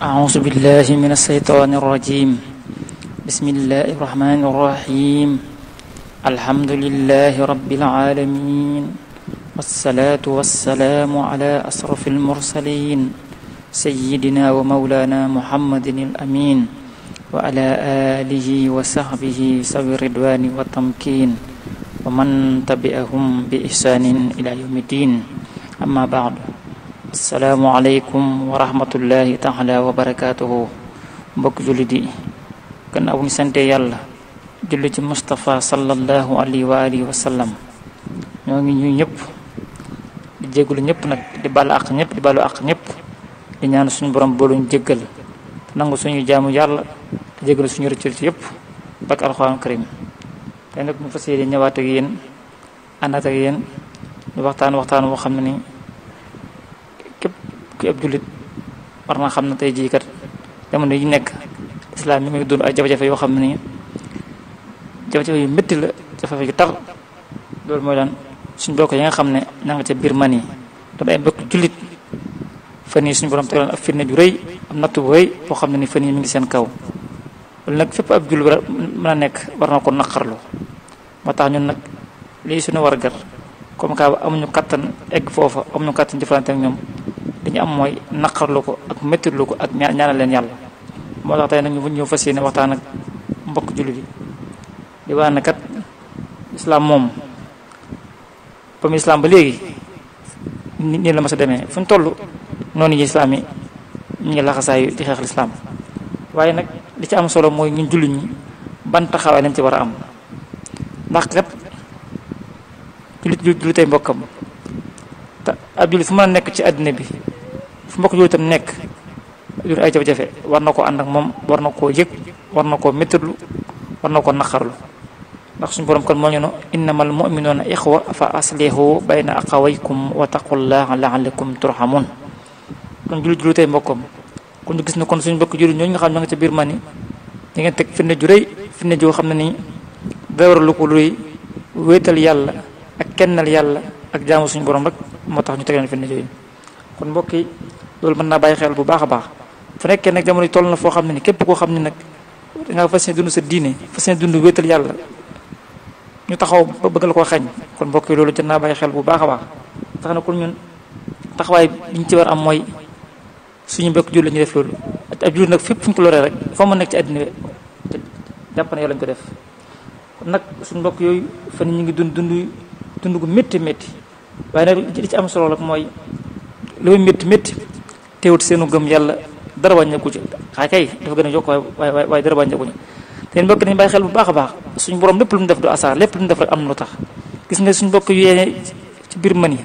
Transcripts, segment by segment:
أعوذ بالله من الشيطان الرجيم بسم الله الرحمن الرحيم الحمد لله رب العالمين والصلاة والسلام على أشرف المرسلين سيدنا ومولانا محمد الأمين وعلى آله وصحبه ذوي الرضوان والتمكين ومن تبعهم بإحسان إلى يوم الدين أما بعد asalaamualeykum wa rahmatullahi taala wa barakatuhu mbokk jullit yi gannaaw bu ñu sante yàlla julli ci Mustafa sallallahu alayhi wa alihi wa sallam ñoo ngi ñuy ñëpp di jégalu ñëpp nag di balu àq ñëpp di balu àq ñëpp di ñaan suñu borom booluñ jéggal nangu suñu jaamu yàlla di jégalu suñu rëcc yëpp bak alxuraan karim tey nag ñu fas yéene ñëwaat ak yéen àndaat ak yéen ñu waxtaan woo xam ne ni ki ab jullit war naa xam ne tey jii kat jamono yi nekk islam mi ngi dund ay jafe-jafe yoo xam ne nii jafe-jafe yu métti la jafe-jafe yu tar loolu mooy lan suñ bokk yi nga xam ne ña nga ca biir man yi doon ay mbokk jullit fan yi suñu borom tegoon ab firnde ju rëy am natt bu rëy boo xam ne ni fan yi mi ngi seen kaw loolu nag fépp ab jullit mën a nekk war na ko naqarlu moo tax ñun nag lii suñu war a gar comme ka amuñu kattan egg foofa amuñu kattan jëflante ak ñoom dañu am mooy naqarlu ko ak méttilu ko ak ñaanal leen yàlla moo tax tey nag ñu ñëw fas yéene waxtaan ak mbokk jullit yi di wax ne kat islam moom ba mu islam ba léegi nii la ma sa demee fu ñu toll noonu yi islam yi ñu ngi laxasaayu di xeexal islam waaye nag li ci am solo mooy ñun jullit ñi ban taxawaay lañ ci war a am ndax kat jullitay mbokkam te ab jullit fu mën a nekk ci àddina bi fu mbokk jullitam nekk jur ay jafe-jafe war na koo ànd ak moom war na koo yëg war na koo méttilu war na koo naqarlu ndax suñu borom kon moo ñu no innamal mu'minuuna ixwa fa aslihu bayna axawaykum wa taqullaha la'allakum turhamun kon jullitay mbokkam kon ñu gis ne kon suñu mbokk jullit ñooñu nga xam ne nga ca biir man yi di ngeen teg firnde ju rëy firnde joo xam ne nii dara lu ko luy wéetal yàlla ak kennal yàlla ak jaamu suñu borom rek moo tax ñu teg leen firnde jooju kon mbokk yi loolu mën naa bàyyi xel bu baax a baax fu nekkee nag jamono toll na foo xam ne ni képp koo xam ne nag dangaa fas yéene dund sa diine fas yéene dund wéetal yàlla ñu taxaw ba bëgg la koo xañ kon mbokk yi loolu jot naa bàyyi xel bu baax a baax tax na kon ñun taxawaay bi ñu ci war am mooy suñu mbokk jullit la ñu def loolu ab jullit nag fépp fu ñu ko loree rek foo ma nekk ci àddina te jàpp na yow lañ ko def kon nag suñu mbokk yooyu fan ñu ngi dund gu métti métti waaye nag li ci am solo rek mooy li muy métti teewut seenu gëm yàlla dara wàññeeku ci xaay kay dafa gën a yokk waaye dara wàññeeku ñu te mbokk nañu bàyyi xel bu baax a baax suñu borom lépp lu mu def du asaar lépp lu mu def rek am na lu tax gis nga suñu mbokk yu yee ci biir man yi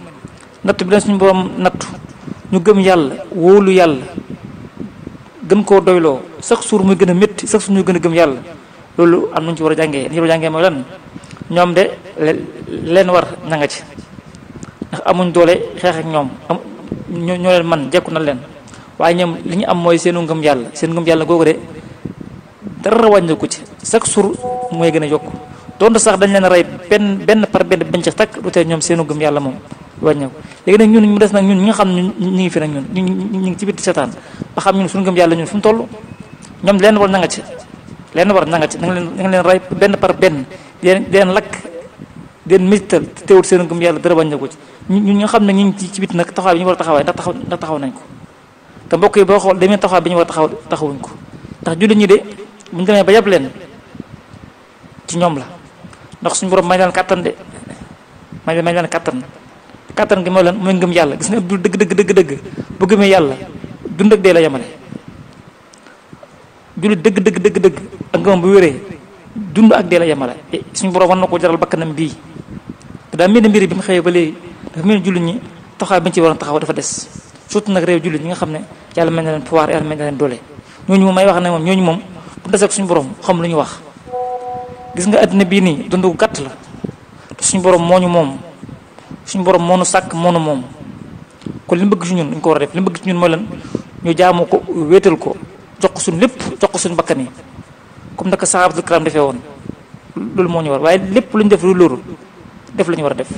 nattu bi leen suñu borom nattu ñu gëm yàlla wóolu yàlla gën koo doyloo chaque jour muy gën a métti chaque jour muy gën a gëm yàlla loolu am nañu ci war a jàngee li ñu war a jàngee mooy lan ñoom de leen war ña nga ci ndax amuñ doole xeex ak ñoom ñoo leen man jekku na leen waaye ñoom li ñu am mooy seenu ngëm yàlla seen ngëm yàlla googu de dara wàññeeku ci chaque jour mooy gën a yokku donte sax dañ leen rey benn par benn bañ ca takk du tee ñoom seenu ngëm yàlla moom wàññeeku léegi nag ñun mu des nag ñun ñi nga xam ne ñu ngi fi nag ñun ñu ngi ci biir seetaan ba xam ñun suñu ngëm yàlla ñun fu mu toll ñoom leen war na nga ci leen war na nga ci na nga leen rey benn par benn di leen lakk di leen méttal teewul seen ngëm yàlla dara wàññeeku ci ñun nga xam ne ñu ngi ci bit nag taxawaay bi ñu war a taxawaay ndax taxaw nañ ko te mbokk yi boo xool demee taxawaay bi ñu war a taxawuñ ko ndax jullit ñi de buñu demee ba yàpp leen ci ñoom la ndax suñu borom may leen kàttan de may leen kàttan gi mooy lan mooy ngëm yàlla gis nga dëgg bu gëmee yàlla dund ak dee la yemale jullit dëgg ak ngëmam bu wéree dund ak dee la yemale suñu borom war na ko jaral bakkanam bii te daa mel ni mbir bi mu xëyee ba léegi dafa mel ni jullit ñi taxawaay bi ñu ci waroon taxaw dafa des surtout nag réew jullit ñi nga xam ne yàlla mel na leen pouvoir yàlla mel na leen doole ñooñu moom may wax ne moom ñooñu moom bu desee ak suñu borom xam lu ñu wax gis nga àddina bii nii dund gu gàtt la te suñu borom moo ñu moom suñu borom moo ñu sàkk moo ñu moom kon li mu bëgg ci ñun dañ ko war a def li mu bëgg ci ñun mooy lan ñu jaamu ko wéetal ko jox ko suñu lépp jox ko suñu bakkan yi comme naka sahabatul kiram defee woon loolu moo ñu war waaye lépp lu ñu def lu loolu def la ñu war a def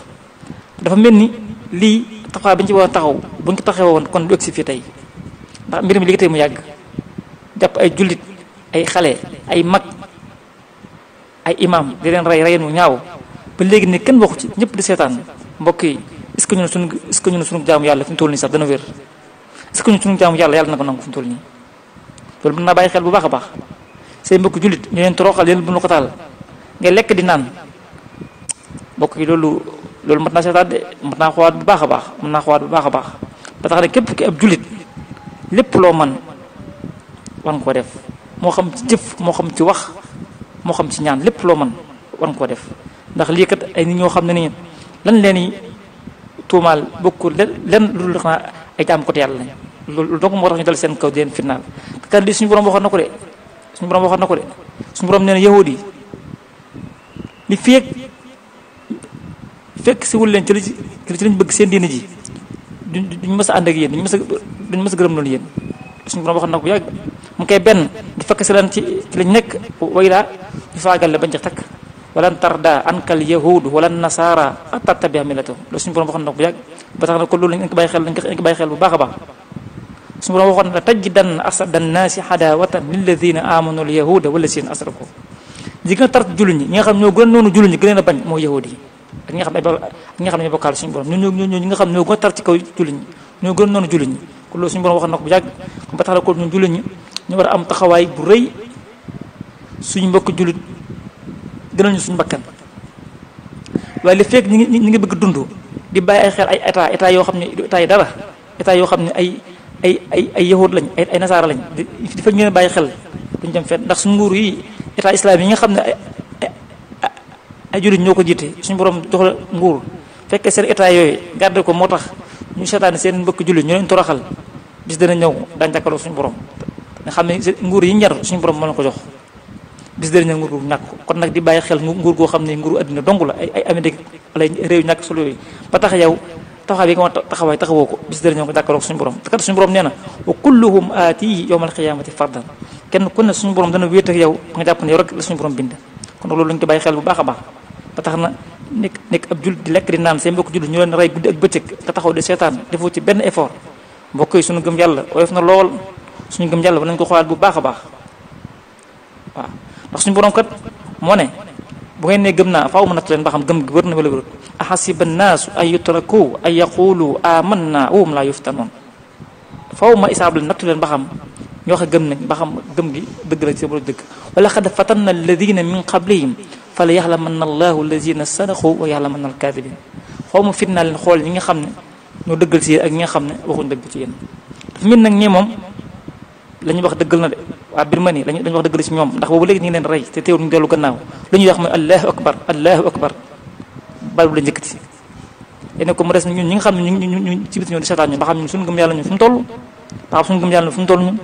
dafa mel ni lii taxawaay bi ñu ci war a taxaw bu ñu ko taxawee woon kon du egsi fii tey ndax mbir mi léegi tey mu yàgg jàpp ay jullit ay xale ay mag ay imam di leen rey reyen mu ñaaw ba léegi ne kenn waxu ci ñëpp di seetaan mbokk yi est-ce que ñun suñu jaamu yàlla fi mu toll nii sax dana wér est-ce que ñun suñu jaamu yàlla na ko nangu fi mu toll nii loolu mën naa bàyyi xel bu baax a baax say mbokk jullit ñu leen toroxal leen bu ñu ko taal ngay lekk di naan mbokk yi loolu mat naa seetaan de mat naa xoolaat bu baax a baax mën naa xoolaat bu baax a baax ba tax ne képp ki ab jullit lépp loo man war nga koo def moo xam ci jëf moo xam ci wax moo xam ci ñaan lépp loo man war nga koo def ndax lii kat ay nit ñoo xam ne nii lan leen i tuumaal bokkul lenn lu dul xanaa ay jaam côté yàlla lañ loolu donc moo tax ñu dal seen kaw di leen fitnaal te kat lii suñu borom waxoon na ko de suñu borom nee na yahud yi li fekk si wul leen ci lañ bëgg seen diine ji duñ mës a ànd ak yéen duñ mës a gërëm loolu yéen suñu borom waxoon na ko bu yàgg mu koy benn di fekk si leen ci lañ nekk way laa ñu faagal la bañ jax takk walan tarda ankal yahud wala nasara hatta tattabi'a millatahum loolu suñu borom waxoon na ko bu yàgg ba tax na ko loolu lañ ko bàyyi xel bu baax a baax suñu borom waxoon na tajidanna asada annaasi hadawatan lilladina amanu al yahuda wallazina asraku ñi gën a tar jullit ñi nga xam ñoo gën noonu jullit ñi gën leen a bañ mooy yahud yi ak ñi nga xam ne ñoo bokkaal suñu borom ñi nga xam ñoo gën a tar ci kaw jullit ñi ñoo gën noonu jullit ñi kon loolu suñu borom waxoon na ko bu yàgg ba tax na ko ñun jullit ñi ñu war a am taxawaay bu rëy suñu mbokk jullit gënal ñu suñu bakkan waaye li fekk ñi ngi bëgg dund di bàyyi ay xel ay état yoo xam ne du état yi dara état yoo xam ne ay yahud lañ ay nasaara lañ di fa ñu leen bàyyi xel duñ dem fenn ndax suñu nguur yi état islam yi nga xam ne ay jullit ñoo ko jiite suñu borom jox la nguur fekkee seen état yooyu garde ko moo tax ñu seetaan seen mbokk jullit ñu leen toroxal bis dana ñëw daañu jàkkaarloo suñu borom nga xam ne nguur yi ñar suñu borom moo leen ko jox bis dana ñëw nguur gu ñàkk kon nag di bàyyi xel nguur goo xam ne nguuru addina dong la ay Amérique wala réew ñàkk solo yooyu ba tax yow taxawaay bi nga war taxawoo ko bis dana ñëw nga jàkkaarloo suñu borom te kat suñu borom nee na wa kulluhum aatihi yawmal qiyaamati fardan kenn ku ne suñu borom dana wéet ak yow nga jàpp ne yow rek la suñu borom bind kon nag loolu lañu ko bàyyi xel bu baax a baax ba tax na nekk ab jullit di lekk di naan seen mbokk jullit ñu leen rey guddi ak bëccëg nga taxaw di seetaan defoo ci benn effort mbokk yi suñu gëm yàlla oyof na lool suñu gëm yàlla ba nañ ko xoolaat bu baax a baax waaw ndax suñu borom kat moo ne bu ngeen ne gëm naa faaw ma natt leen ba xam gëm gi wër na wala wërut ahasiba annaasu an yutraku an yaqulu amanna wa hum laa yuftanuun faaw ma isaab leen nattu leen ba xam ñoo xam gëm nañ ba xam gëm gi dëgg la ci wala dëgg wala qad fatanna alladina min qablihim fala yaxlamanna allahu alladina sadaqu wa yaxlamanna alkaadibin xaw ma fitnaa leen xool ñi nga xam ne ñoo dëggal ci yéen ak ñi nga xam ne waxuñ dëgg ci yéen dafa mel nag ñii moom la ñuy wax dëggal na de waa Birmanie lañu wax dëggal ci ñoom ndax boobu léegi ñu ngi leen rey te teewul ñu dellu gannaaw la ñuy wax mooy allahu akbar bal bu la njëkkati yéen ko mu des ñun ñi nga xam ne ñu ci biti ñoo di seetaan ñu ba xam ñun suñu gëm yàlla ñun fu mu toll ba xam suñu gëm yàlla fu mu toll ñun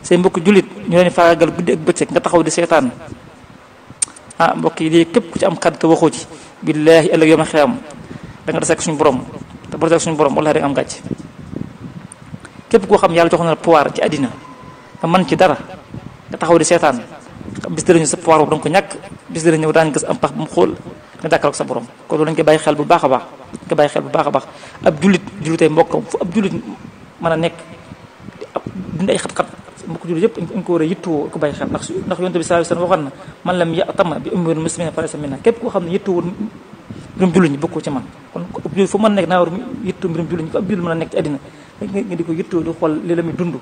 seen mbokk jullit ñu leen faagagal guddi ak bëccëg nga taxaw di seetaan mbokk yi lii képp ku ci am kàddu te waxoo ci billaahi ëllëg yawmal xiyaam da nga deseeg suñu borom te boo deseeg suñu borom wallaahi da nga am gàcc képp koo xam yàlla jox na la pouvoir ci àddina nga mën ci dara nga taxaw di seetaan bis dara ñu sa pouvoir boobu da nga ko ñàkk bis dara ñëw daañu gis am pax bu mu xool nga jàkkaarloog sa borom kon loolu dañ koy bàyyi xel bu baax a baax dañ koy bàyyi xel bu baax a baax ab jullitay mbokkam fu ab jullit mën a nekk dund ay xat-xat mbokk jullit yëpp dañ ko war a yittewoo ko bàyyi xel ndax yonent bi sallallahu alayhi wasallam waxoon na man lam ya'tam bi umuril muslimina falaysa minna képp koo xam ne yittewoo mbirum jullit ñi bokkoo ci man kon ab jullit fu mën a nekk naa war yittewoo mbirum jullit ñi fu ab jullit mën a nekk ci àddina nga di ko yittewoo di xool li la muy dund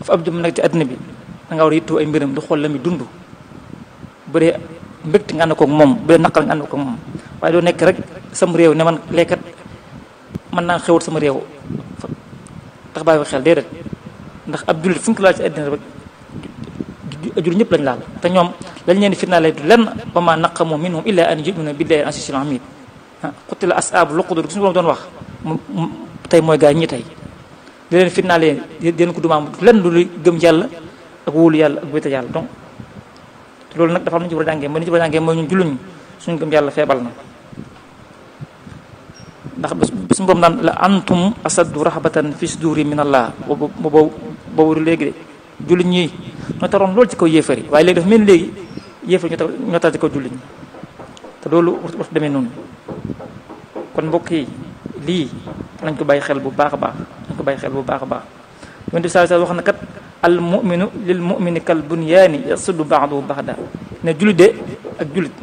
fa ab jëm nag ci àddina bi da nga war a yittewoo ay mbiram di xool la muy dund bu dee mbégte nga ànd koog moom bu dee naqar nga ànd koog moom waaye doo nekk rek sama réew ne man lekkat mën naa xewut sama réew tax bàyyi ko xel déedéet ndax ab jullit fu ñu ko laal ci àddina rek jullit ñëpp lañ laal te ñoom lañ leen di fitnaale du lenn wa ma naqamu minhum illa an yu'minu billahi al-azizil hamid qutila ashaabul uqdur suñu borom doon wax tey mooy gaa ñi tey di leen fitnaale den ko dumaam lenn lu gëm yàlla ak wóolu yàlla ak wéetal yàlla donc loolu nag dafa am lu ñu ci war a jàngee mooy li ñu ci war a jàngee mooy ñun julluñ suñu gëm yàlla feebal na ndax bés borom naan la antum asaddu rahbatan fi suduri min allah boobu léegi de jullit ñi ñoo taroon loolu ci kaw yéefar yi waaye léegi dafa mel ni léegi yéefar ñoo tar ci kaw jullit ñi te loolu wartu demee noonu kon mbokk yi lii nañ ko bàyyi xel bu baax a baax nañ ko bàyyi xel bu baax a baax yonent bi sallallahu alayhi wasallam wax na kat al mu'minu lil mu'mini kal bunyaani yasuddu ba'duhu ba'dan ne jullit de ak jullit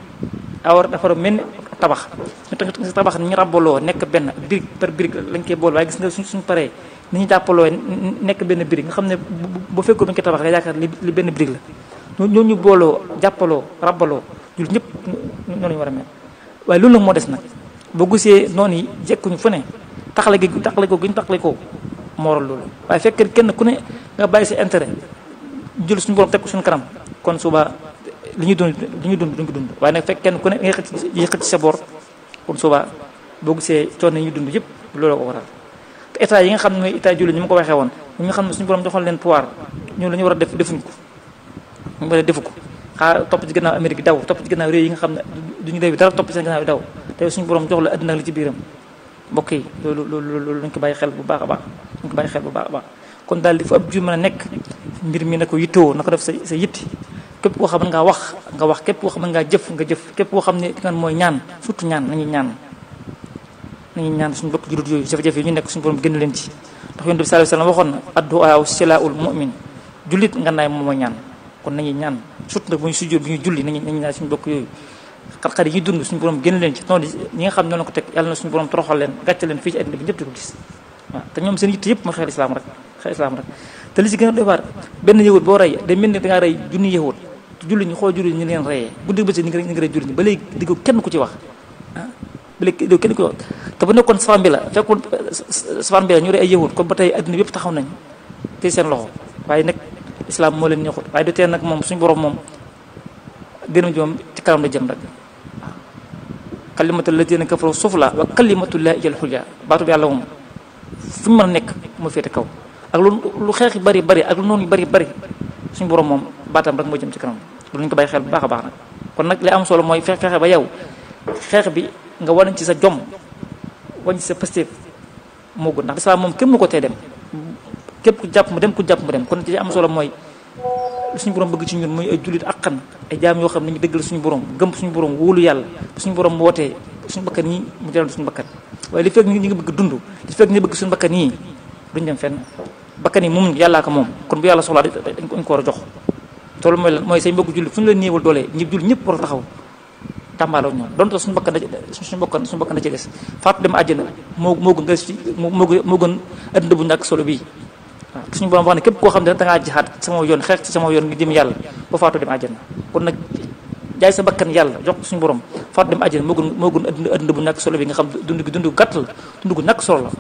dafa mel ni tabax ñu tabax ni ñu rabbaloo nekk benn brique par brique lañ koy bool waaye gis nga suñ paree ni ñu jàppaloo nekk benn brique nga xam ne bu fekkoon bañ koy tabax nga yaakaar li benn brique la ñooñu booloo jàppaloo rabbaloo jullit ñëpp noonu ñu war a mel waaye loolu nag moo des nag boo gisee noonu yi jekkuñu fu ne taxale ko gi ñu taxale ko moo waral loolu waaye fekk kenn ku ne nga bàyyi sa intérêt jël suñu borom teg ko suñu kanam kon suba li ñuy dund duñ ko dund waaye nag fekk kenn ku ne nga xëcc sa bor kon suba boo gisee coono yi ñuy dund yëpp loolu ko waral te état yi nga xam ne mooy état jullit ñu ma ko waxee woon ñi nga xam ne suñu borom joxoon leen pouvoir ñoom la ñu war a def defuñ ko ñu war a defu ko topp ci gannaaw Amérique daw topp ci gannaaw réew yi nga xam ne duñu réew bi dara topp seen gannaaw daw te suñu borom jox la àddina li ci biiram mbokk yi loolu lañ ko bàyyi xel bu baax a baax lañ ko bàyyi xel bu baax a baax kon daal di fa ab jur mën a nekk mbir mi na ko yittoo na ko def sa yitti képp koo xam ne nga wax képp koo xam ne ngaa jëf nga jëf képp koo xam ne kan mooy ñaan surtout ñaan nañuy ñaan suñu bokk jullit yooyu jafe-jafe yi ñu nekk suñu borom génn leen ci ndax yonent bi sallallahu alayhi wasallam waxoon na addu'a silaa'ul mu'min jullit nga naay moom mooy ñaan kon nañuy ñaan surtout nag bu ñu sujjóot bu ñu julli nañu ñaan suñu bokk yooyu xar-xar yi ñuy dund suñu borom génn leen ci noonu ñi nga xam ne noonu ko teg yàlla na suñu borom toroxal leen gàcce leen fii ci àddina bi ñëpp di ko gis waaw te ñoom seen yitte yëpp mooy xeex islam rek te li ci gën a doy waar benn yahud boo rey day mel ni dangaa rey junni yahud julli ñi xool julli ñi leen reyee guddi ba ci ñi ngi rey julli ñi ba léegi digg kenn ku ci wax ba léegi dégg kenn ku ci wax te bu nekkoon safaan bi la fekkoon safaan bi la ñu rey ay yahud comme ba tey àddina bi yëpp taxaw nañ tey seen loxo waaye nag islam moo leen neexut waaye du tee nag moom suñu borom moom gënam ji moom ci kanam la jëm rek waaw kalimatul ladina kafaru sufla wa kalimatullahi hiya al-ulya baatu bi yàlla moom fu ñu mën a nekk moo féete kaw ak lu xeex yu bari ak lu noonu yu bari suñu borom moom baatam rek moo jëm ci kanam loolu ñu ko bàyyi xel bu baax a baax nag kon nag li am solo mooy fexe ba yow xeex bi nga wane ci sa jom wane ci sa pëstéef moo gën ndax lislaam moom kenn mu ko tee dem képp ku jàpp mu dem kon ci am solo mooy suñu borom bëgg ci ñun muy ay jullit akkan ay jaam yoo xam ne ñu dëggal suñu borom gëm suñu borom wóolu yàlla suñu borom wootee suñu bakkan yi mu jaral suñu bakkan waaye li fekk ñi ngi bëgg dund li fekk ñi bëgg suñu bakkan yi duñ dem fenn bakkan yi moom yàllaa ko moom kon bu yàlla soxlaa dañ ko war a jox toolu mooy lan mooy say mbokk jullit fu ñu leen néewal doole ñi jullit ñëpp war a taxaw tàmbaaloo ñoom donte suñu bakkan da ci des faatu dem àjjana moo gën adduna bu ñàkk solo bii waaw suñu borom wax ne képp koo xam ne dangaa jihaad sama yoon xeex ci sama yoon ngi jëm yàlla ba faatu dem àjjana kon nag jaay sa bakkan yàlla jox ko suñu borom faatu dem àjjana moo gën adduna bu ñàkk solo bi nga xam dund gu gàtt la dund gu ñàkk solo la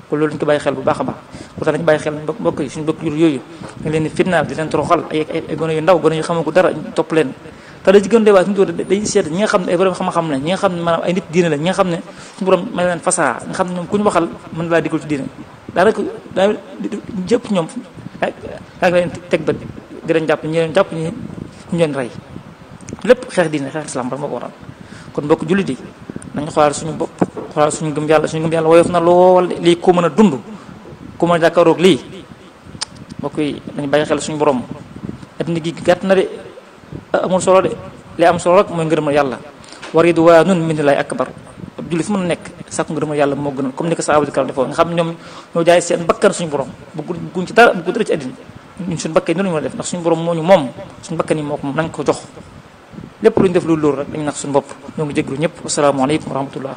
kon loolu ñu ko bàyyi xel bu baax a baax bu tax dañu bàyyi xel mbokk yi suñu mbokk yooyu nga leen di fitnaal di leen toroxal ay gone yu ndaw gone yu xamul ko dara topp leen te da ci gën dee suñu dañuy seet ñi nga xam ne ay borom xam-xam lañ ñi nga xam ne maanaam ay nit diine lañ ñi nga xam ne suñu borom may leen fasaa nga xam ne ñoom ku ñu waxal mën laa digal ci diine daanaka jëpp ñoom yaa ngi leen teg bët di leen jàpp ñi leen jàpp ñu leen rey lépp xeex diine xeex islam rek moo ko waral kon mbokk jullit yi nañu xoolaat suñu bopp xoolaat suñu gëm yàlla woyof na lool lii ko mën a dund ku mën a jàkkaaroog lii mbokk yi nañu bàyyi xel suñu borom adduna gi gàtt na de amul solo de li am solo rek mooy ngërëmal yàlla wa ridwaanun minallaahi akbar ab jullit fu mën a nekk sàkku ngërëmal yàlla moo gënal comme ni ko sahaaba karam defoon nga xam ñoom ñoo jaay seen bakkan suñu borom bëgguñ ci dara bëggu dara ci àddina ñun suñu bakkan yi noonu ñu mën a def ndax suñu borom moo ñu moom suñu bakkan yi moo ko moom nañ ko jox lépp lu ñu def loolu rek dañu nax suñu bopp ñoo ngi jéglu ñëpp asalaamaaleykum wa rahmatullah